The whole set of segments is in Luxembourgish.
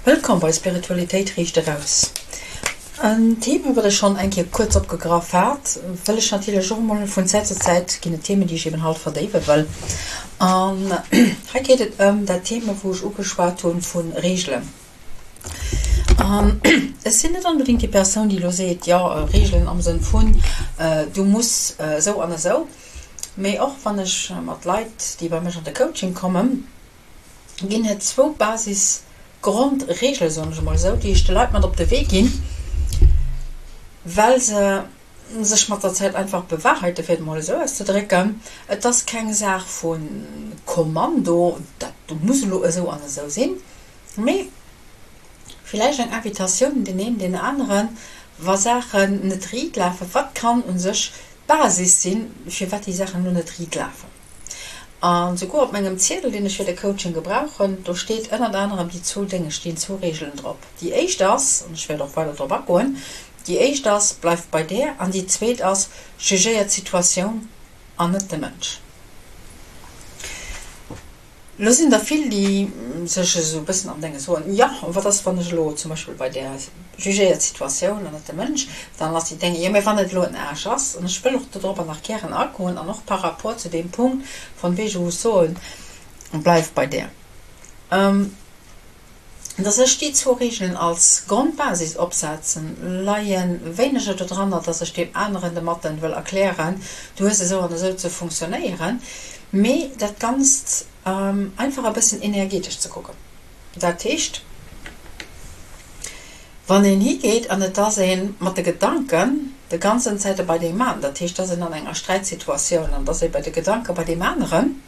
Wëllkomm bei Spiritualitéit riicht eraus. En Thema wat ech schonn eng Kéier kuerz opgegraff hat, wëll ech natierlech och emol vun Zäit zu Zäit ginn et Themen déi ech eben halt verdéiwe wëll. An hei geet et ëm dat Thema wou ech ugeschwat hunn vu Reegelen. An ech sinn net onbedéngt déi Persoun déi elo seet, jo Reegelen am Sënn vun du muss esou an esou, mee och wann ech mat Leit déi bei mech an de Coaching kommen, ginn et zwou Basis-Grondreegele, soen ech emol esou, déi ech de Leit mat op de Wee ginn, well se sech mat der Zäit einfach bewahrheiten, fir et emol esou auszedrécken. Et ass keng Saach vu Kommando, dat muss elo esou an esou sinn, mee villäicht eng Invitatioun un deen een, deen aneren, wa Saachen net riit lafen, wat kann u sech d'Basis sinn, firwat déi Saachen elo net riit lafen. An souguer op mengem Ziedel, deen ech fir de Coaching gebrauchen, do steet ënnert anerem déi zwou Dénge, stinn zwou Reegelen drop. Déi éischt ass, an ech wäert och weider drop agoen, déi éischt ass, Bleif bei där! An déi zweet ass, Jugéier d'Situatioun an net de Mënsch. Lo sinn der vill, déi sech esou e bëssen am Dénge soen, Jo, wat ass, wann ech elo zum Beispill bei där jugéiert d'Situatioun an net de Mënsch, dann ass déi Dénge, jo, mä wann et elo en Aarsch ass? An ech wëll och dodropper nach gären agoen an och par rapport zu deem Punkt, von wegen, wou ech soen, bleif bei där. Dass ech déi zwou Regeln als Grondbasis opsetzen, leie wéineger dodranner, dass ech deem aneren domatten wëll erklären, du hues esou an esou ze funktionéieren, mee dat Ganzt einfach e bëssen energetesch ze kucken. Dat heescht, wann een higeet an et ass ee mat de Gedanken de ganzen Zäite bei deem aneren, dat heescht, et ass een an enger Sträitsituatioun an et ass ee bei de Gedanke bei deem aneren,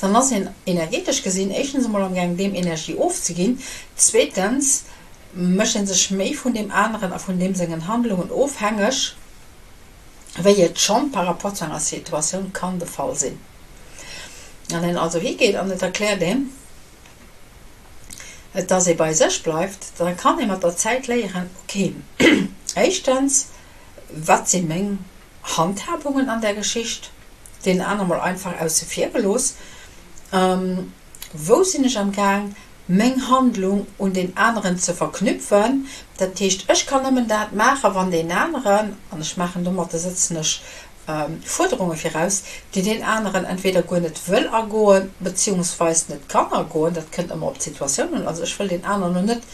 Dann ass een energetesch gesinn éischtens emol am gaang deem Energie ofzeginn, zweetens mécht ee sech méi vun deem aneren a vun deem sengen Handlungen ofhängeg, wéi et schonn par rapport zu enger Situatioun kann de Fall sinn. Wann een also higeet an et erkläert een, dass ee bei sech bleift, da kann ee mat der Zäit léieren, ok, éischtens, wat si meng Handhabungen an der Geschicht, deen aner mol einfach ausse vir gelooss, Wou sinn ech am Gaang, meng Handlung un deen aneren ze verknüpfen? Dat heescht, ech kann nëmmen dat maachen, wann deen aneren, an ech maachen domatter, setzen ech Fuerderunge viraus, déi deen aneren entweder guer net wëll agoen, beziehungsweis net kann agoen, dat kënnt ëmmer op d'Situatioun un, also ech wëll deen aneren elo net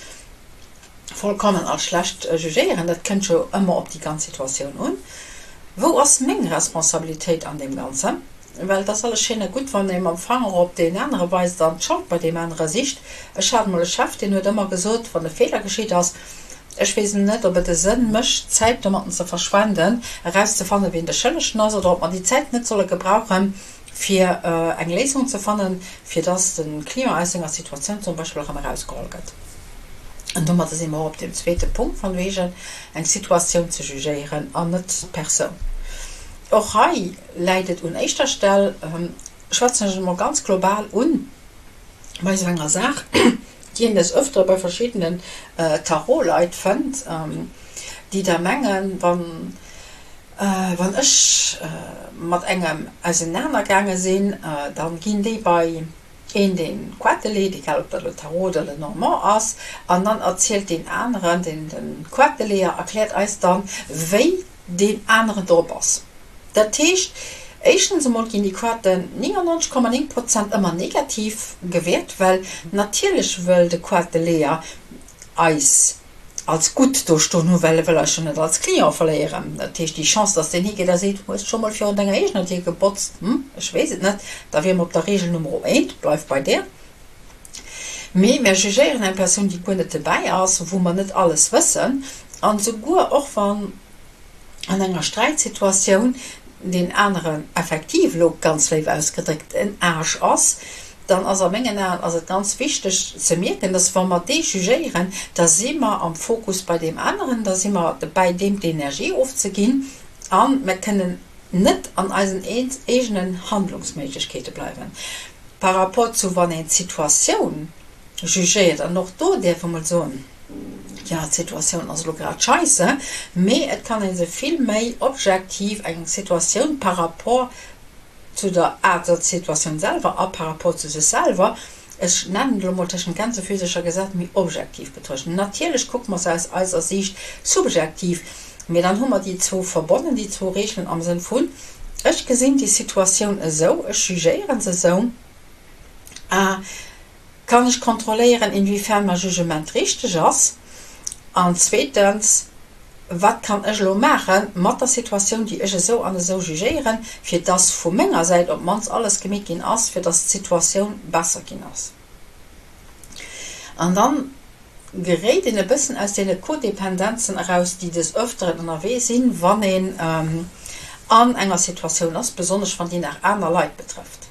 vollkommen als schlecht jugéieren, dat kënnt jo ëmmer op déi ganz Situatioun un. Wou ass meng Responsabilitéit an deem Ganzen? Well et ass alles schéin a gutt, wann ee mam Fanger op deen anere weist an d'Schold bei deem anere sicht. Ech hat emol e Chef, deen huet ëmmer gesot, wann e Feeler geschitt ass, Ech weess net, ob et e Sënn mécht, Zäit domatten ze verschwenden, erauszefannen, wien de Schëllegen ass, oder ob mer déi Zäit net solle gebrauchen, fir eng Léisung ze fannen, fir dass de Client aus senger Situatioun zum Beispill erëm erausgeholl gëtt. An domadder si mer och op deem zweete Punkt von wegen, eng Situatioun ze jugéieren an net d'Persoun. Och hei läit et un éischter Stell, schwätzen ech et emol ganz global un, bei esou enger Saach, déi een des Öfteren bei verschiddenen Tarotleit fënnt, déi da mengen, wann Wann ech mat engem ausenaner gaange sinn, dann ginn déi bei een deen Quette leet, egal ob dat elo Tarot oder Lenormand ass, an dann erzielt deen aneren, deen den Quetteleeër erkläert eis dann wéi deen aneren drop ass. Dat heescht, éischtens emol ginn déi Quetten 99,9 Prozent ëmmer negativ gewäert, well natierlech wëll de Quetteleeër eis als gutt do stoen hu, well e wëll eis jo net als Client verléieren. Dat heescht, déi Chance, dass deen higeet a seet, Hues scho mol virun denger eegener Dier gebotzt? Hm, ech weess et net. Da wier mer op der Reegel Nummer eent, Bleif bei där. Mee mär jugéieren eng Persoun, déi guer net dobäi ass, wou mer net alles wëssen. An souguer och wann an enger Sträitsituatioun deen aneren effektiv, elo ganz léif ausgedréckt, en Aarsch ass, dann ass a mengen Aen ass et ganz wichteg ze mierken, dass wa mer dee jugéieren, da si mer am Fokus bei deem aneren, da si mer dobäi deem d'Energie ofzeginn a mer kënnen net an eisen eegenen Handlungsméiglechkeete bleiwen par rapport zu wann een d'Situatioun jugéiert. An och do däerf ee mol soen, jo d'Situatioun ass elo grad scheisse, mee et kann ee se vill méi objektiv eng Situatioun par rapport zu der Aart der Situatioun selwer a par rapport zu sech selwer. Ech nennen et elo mol tëschent Gänsefüsercher gesat, méi objektiv betruechten. Natierlech kucke mer se aus eiser Siicht subjektiv, mee dann hu mer déi zwou verbonnen, déi zwou Reegelen am Sënn vun, ech gesinn déi Situatioun esou, ech jugéiere se esou a kann ech kontrolléieren, inwiefern mäi Jugement richteg ass an zweetens, wat kann ech elo maache mat der Situatioun, déi ech esou an esou jugéieren, fir dass vu menger Säit op d'mannst alles gemeet ginn ass, fir dass d'Situatioun besser ginn ass. An dann geréit een e bëssen aus deene Codependenzen eraus, déi des Öfteren ënnerwee sinn, wann een an enger Situatioun ass, besonnesch wann déi nach aner Leit betrëfft.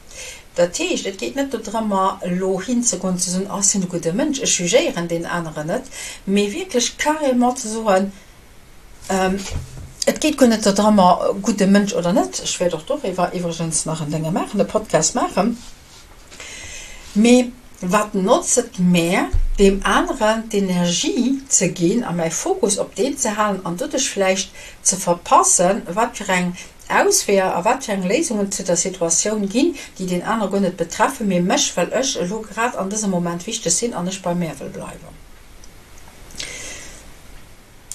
Dat heescht, et geet net dodrëmmer, elo hinzegoen, ze soen, Oh, ech sinn e gudde Mënsch, ech jugéieren deen aneren net, mee wierklech carrément ze soen, Et geet guer net dodrëmmer, gudde Mënsch oder net, ech wäert och doriwwer iwwregens nach en Dénge maachen, e Podcast maachen, Mee wat notzt et mär, deem aneren d'Energie ze ginn a mäi Fokus op deen ze halen an doduerch vläicht ze verpassen, wat fir eng Ausweeër a wat fir eng Léisungen zu der Situatioun ginn, déi deen anere guer net betreffen, mee mech, well ech elo grad an dësem Moment wichteg sinn an ech bei mär wëll bleiwen.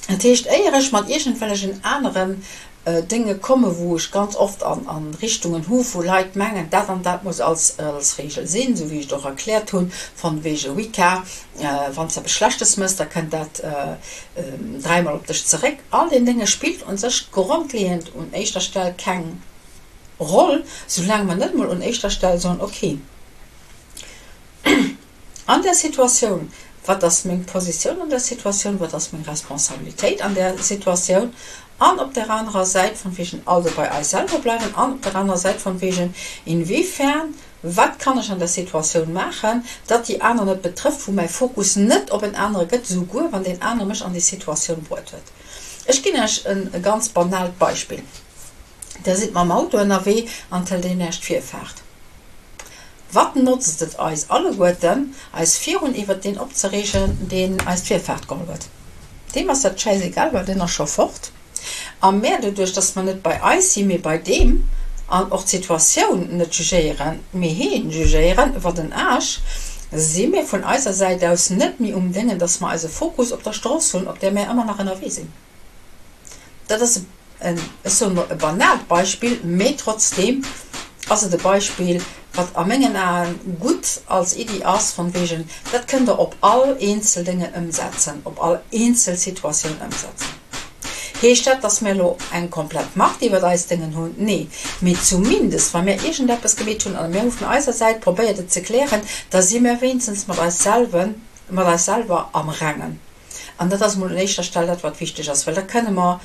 Dat heescht, éier ech mat iergendwellegen aneren Dénge komme wou ech ganz oft a Richtungen hu wou Leit mengen, dat an dat muss als Regel sinn, esou wéi ech et och erkläert hunn, von wege Wicca, wann s de eppes Schlechtes mëss, da kënnt dat dräimol op dech zeréck. All deen Dénge spillt u sech grondleeënd un éischter Stell keng Roll, soulaang mer net mol un éischter Stell soen, okay, An där Situatioun, wat ass meng Positioun an där Situatioun, wat ass meng Responsabilitéit an där Situatioun? An op där anerer Säit von wegen, also bei eis selwer bleiwen, an op där anerer Säit von wegen, inwiefern, wat kann ech an där Situatioun maachen, datt déi aner net betrëfft, wou mäi Fokus net op en anere gëtt, souguer wann deen anere mech an déi Situatioun bruet huet. Ech ginn Iech e ganz banaalt Beispill. Der sidd mam Auto ënnerwee an 't hëlt een Iech d'Virfaart. Wat notzt et eis alleguerten, eis virun iwwert deen opzereegen, deen eis d'Virfaart geholl huet? Deem ass dat schäisegal, well deen ass scho fort. A mär, doduerch dass mer net bei eis sinn, mee bei deem, an och d'Situatioun net jugéieren, mee heen jugéieren, wat en Aasch, si mir vun eiser Säit aus net méi um Déngen, dass mer eise Fokus op der Strooss hunn, op där mär ëmmer nach ënnerwee sinn. Dat ass en, ech soen emol, e banaalt Beispill, mee trotzdeem ass et e Beispill, wat a mengen Aen gutt als Iddi ass, von wegen, dat kënnt Der op all eenzel Dénge ëmsetzen, op all eenzel Situatioun ëmsetzen. Heescht dat, dass mir elo eng komplett Macht iwwert eis Déngen hunn? Nee, mee zumindest, wa mir iergendeppes gemeet hunn an mir hu vun eiser Säit probéiert et ze klären, da si mir wéinstens mat eis selwen, mat eis selwer am Rengen. An dat ass emol un éischter Stell dat, wat wichteg ass, well da kënne mer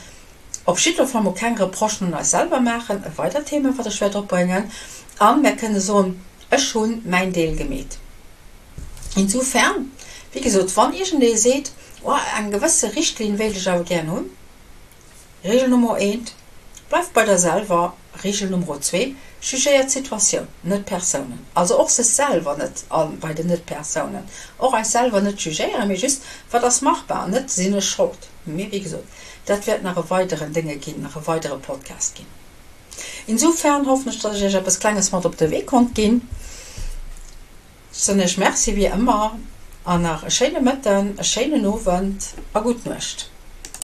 op jiddwer Fall mol keng Reprochen un eis selwer maachen, e weidert Thema, wat ech wäert opbréngen, a mer kënne soen, Ech hu mäin Deel gemeet. Insofern, wéi gesot, wann iergendee seet, Oh, eng gewësse Richtlinn wéilt ech awer gären hunn, Regel Nummer eent, Bleift bei der selwer. Regel Nummer zwee, Jugéiert d'Situatioun, net d'Persounen. Also och sech selwer net a bei den Net-Persounen. Och eis selwer net jugéieren, mee just, Wat ass machbar? Net, Sinn ech schold? Mee wéi gesot, dat wäert nach e weideren Dénge ginn, nach e weidere Podcast ginn. Insofern hoffen ech, dass ech Iech eppes Klenges mat op de Wee konnt ginn. Ech soen Iech Merci wéi ëmmer an nach e schéine Mëtten, e schéinen Owend a gutt Nuecht.